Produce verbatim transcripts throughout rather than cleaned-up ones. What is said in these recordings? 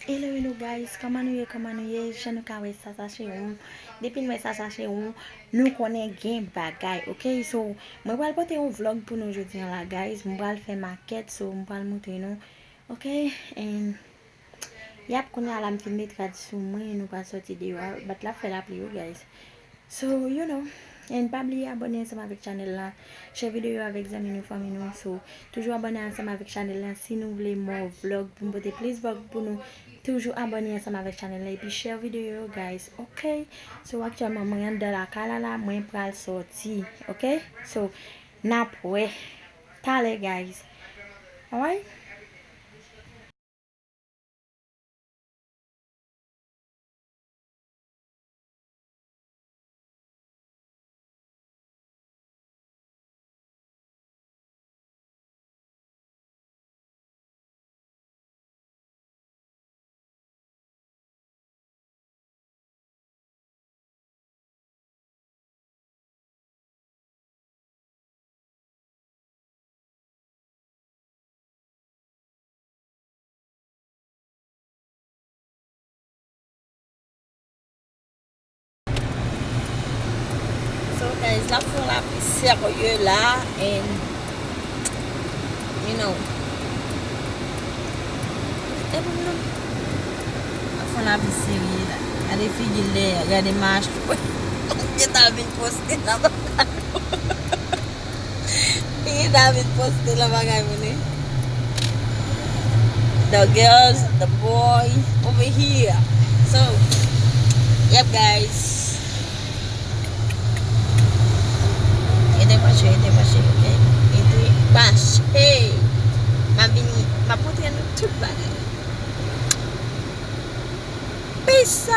Hello, hello guys, kòman nou ye, kòman nou ye? Jan nou ka wè sa, sa se yon, depi n wè sa, sa se yon, nou konnen gen bagay, ok? So, mwen pral pote yon vlog pou nou jodi an la, guys. Mwen pral fè makèt, so mwen pral montre nou, ok? And, yap, kounye a la, m fin met rad sou mwen, nou pral sòti deyò a, but l ap fè lapli wi, guys. So, you know, and pa bliye abòne ansanm avèk chanèl la. Share videyo avèk zanmi nou, fanmi nou. So, toujou abòne ansanm avèk chanèl la si nou vle more vlog pou m pote plis vlog pou nou. Toujou abòne ansanm avèk chanèl la epi share videyo yo, guys. Ok? So, aktyèlman, mwen anndan lakay la la, mwen pral sòti. Ok? So, n ap wè talè, guys. Alright? So guys, l ap fè yon lapli serye la, and, you know, e pou m nan, l ap fè yon lapli serye la. Gade figi l dèyè, gade mach. Gentan vin poste nan bagay. Li gentan vin poste nan bagay moun wi. The girls, the boy over here. So, yep guys. Rete branche, rete branche, ok? Rete branche. M ap vini, m ap montre nou tout bagay. Peace.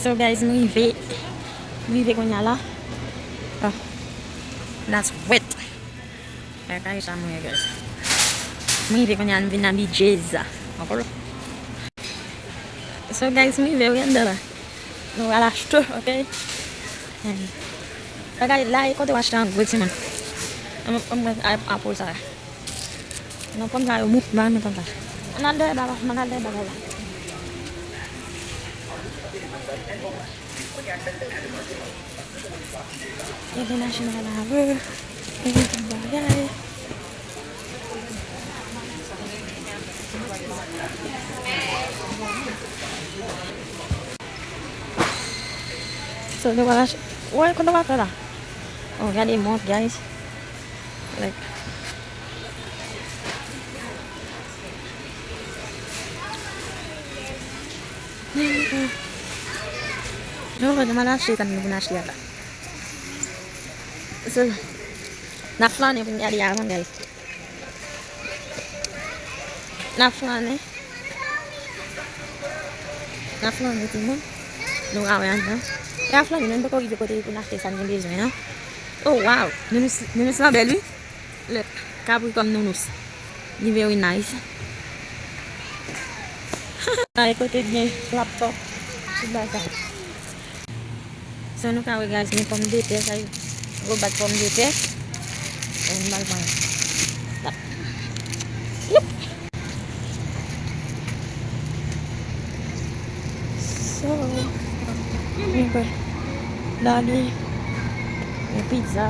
So guys, m rive. M rive kounye a la. Ah, that's wet. Kaka e sa mwen ye, guys. M rive kounye a, m vin abitye a. Ankò. So guys, m rive wi anndan la. Nou al achte, ok? Bagay la e kote w achte an gwo timoun. An, an, an, apple sa. Non, pòm sa yo mou, m pa renmen pòm sa. Ann al dèyè bagay, ann al dèyè bagay la. Gen machin a lave, gen tout bagay. So, nou pral achte. Wè, kote w ap fè la? Oh, gade mont, guys. Like. Nou pral achte sa nou vin achte a la. So, n ap flannen pou n gade avan, guys. N ap flannen. N ap flannen, timoun. Nou ka wè anndan. N ap flannen, nou poko rive kote pou n achte sa n gen bezwen an. Oh, wow! Nounous, nounous lan bèl, wi. Lè Capricorn nounous. Li very nice. Ay, kote gen laptop. Tout bagay. So, nou ka wè, guys, gen pòmdetè, sa yo. Gwo bag pòmdetè. E, m al pran. Tap. Youp! So, nou kwè. Dali. Gen pizza.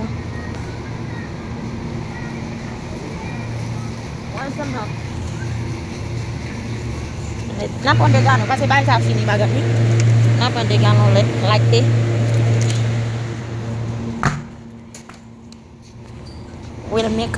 N ap pran de galon, paske bagay sa fini, madanm, wi. N ap pran de galon lèt lakte. Wait a minute.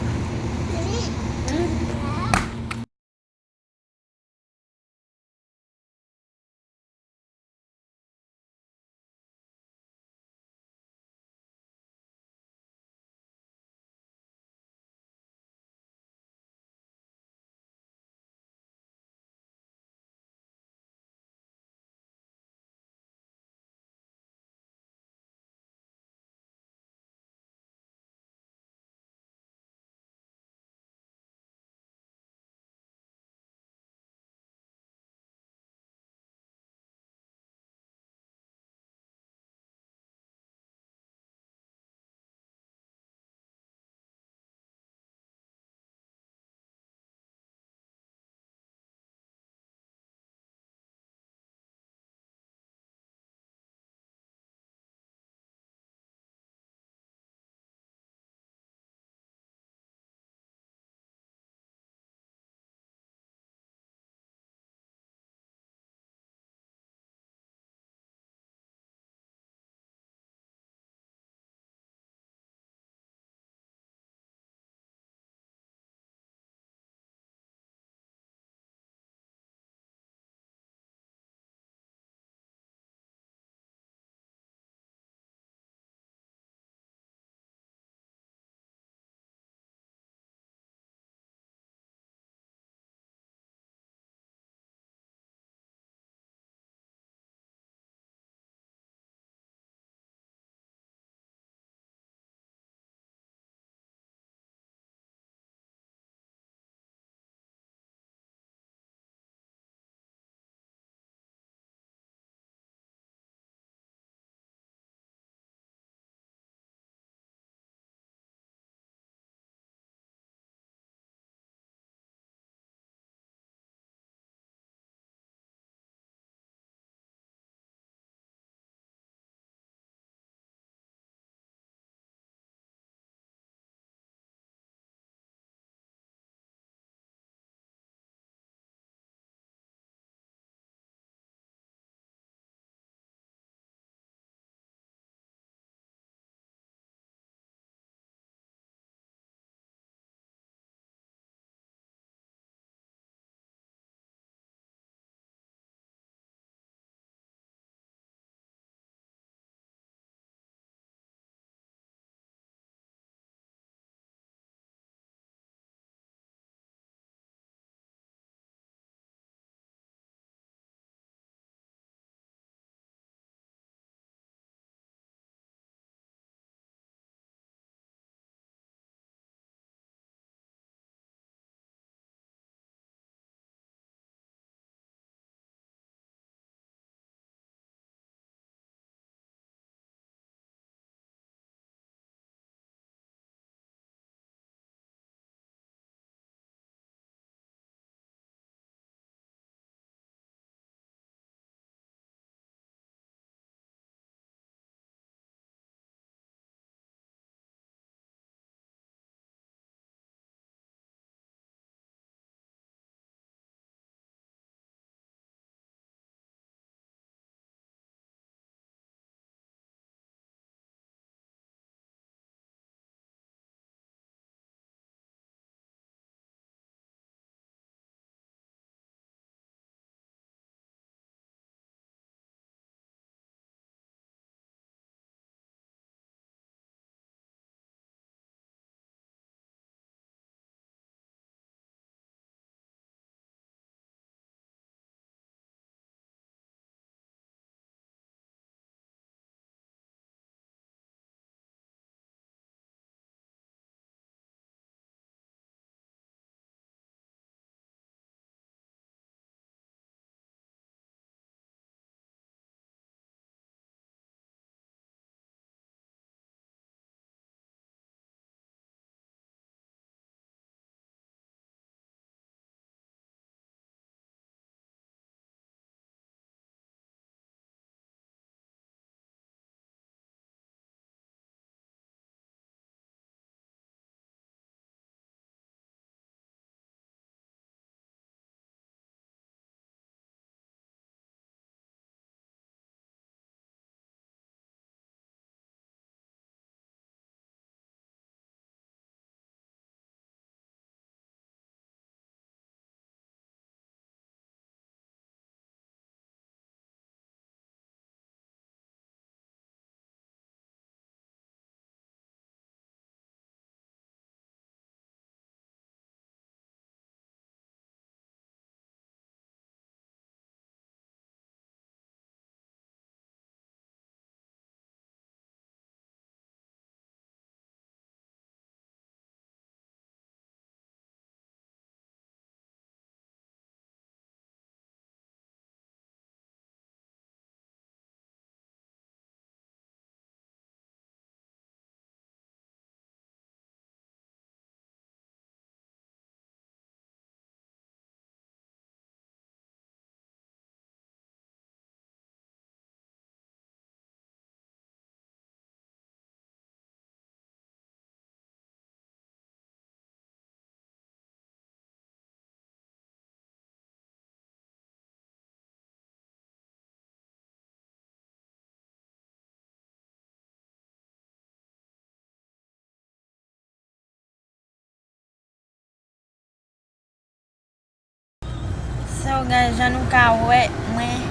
So, guys, jan nou ka wè, mwen,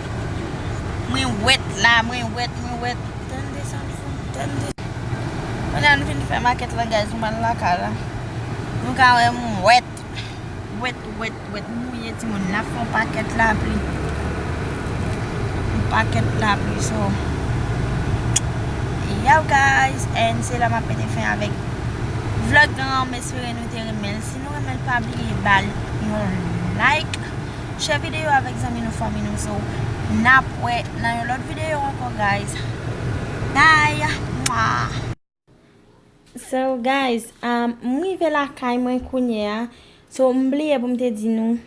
mwen wèt la, mwen wèt, mwen wèt. Tande sa m fè, tande. Kounye a nou fin fè makèt la, guys, nou al lakay la. Nou ka wè m wèt. Wèt, wèt, wèt, mouye timoun. N ap fè yon pakèt lapli. Yon pakèt lapli, so. Yo, guys, and se la m ap mete fen avèk vlog lan, m espere nou te renmen l. Si nou renmen l, pa bliye ba l yon like. Share videyo avèk zanmi nou, fanmi nou, so. N ap wè nan yon lòt videyo ankò, guys. Bye! Mwah! So, guys, um, m rive lakay mwen kounye a. So, m bliye pou m te di nou.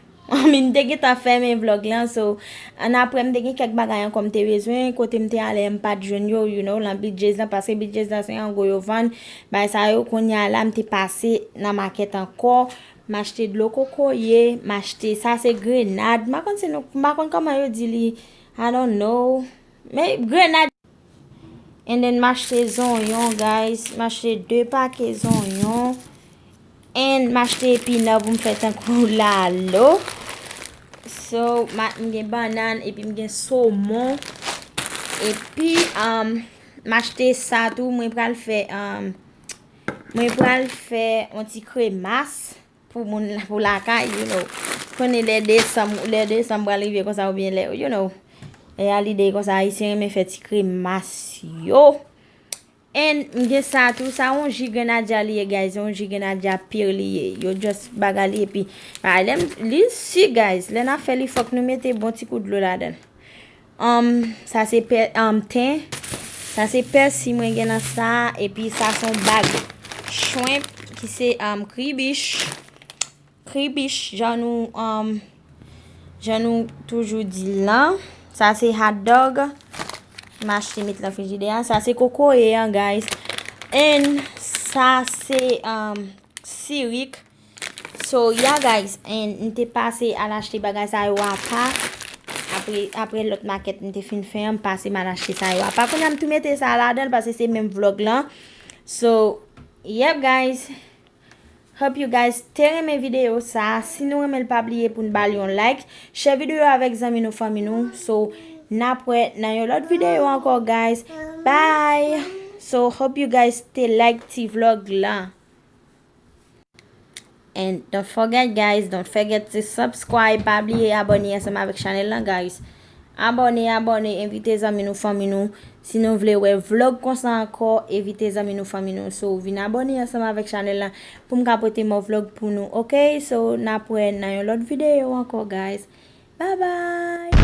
M te gentan fèmen vlog lan, so, annapre m te gen kèk bagay ankò m te bezwen, kote m te ale m pa t jwenn yo, you know, nan Bidjez lan, paske Bidjez lan se an gwo yo vann. Bagay sa yo, kounye a la, m te pase nan makèt ankò, m achte dlo kokoye, m achte, sa se grenad, m pa konn si nou, m pa konn kòman yo di li, I don't know, men grenad. And then m achte zonyon, guys. M achte de pake zonyon. And m achte epina pou m fè tankou lalo. So, m gen bannann, epi m gen somon. Epi, um, m achte sa tou, mwen pral fè, um, mwen pral fè yon ti kremas pou moun, pou lakay, you know. Konnen lè desanm, lè desanm pral rive konsa oubyen lè, you know. E a lide konsa, Ayisyen renmen fè ti kremas yo. And m gen sa tou, sa yon ji grenadya li ye, guys, yon ji grenadya pir li ye. Yo just bagay li epi, ah, lè m, li si, guys, lè n ap fè li, fòk nou mete bon ti kou dlo ladan l. Um, sa se pè, um, ten. Sa se pèsi mwen gen nan sa. Epi sa se yon bag shrimp ki se, um, kribich. Kribich, jan nou, um, jan nou toujou di l lan. Sa se hot dog. M achte met lan frijidè a. Sa se kokoye an, guys. And sa se, um, sirik. So, yeah, guys, and m te pase al achte bagay sa yo apa. Apre, apre lòt makèt m te fin fè an, m pase m al achte sa yo apa. Kounye a m tou mete sa ladan l paske se menm vlog lan. So, yep, guys. Hope you guys te renmen videyo sa. Si nou renmen l, pa bliye pou n ba l yon like. Share videyo avèk zanmi nou, fanmi nou. So, n ap wè nan yon lòt videyo ankò, guys. Bye. So, hope you guys te like ti vlog lan. And don't forget, guys, don't forget to subscribe. Pa bliye abòne ansanm avèk chanèl lan, guys. Abòne, abòne, envite zanmi nou, fanmi nou. Si nou vle wè vlog konsa ankò, envite zanmi nou, fanmi nou. So, vin abòne ansanm avèk chanèl lan pou m ka pote mò vlog pou nou, ok? So, n ap wè nan yon lòt videyo ankò, guys. Bye bye!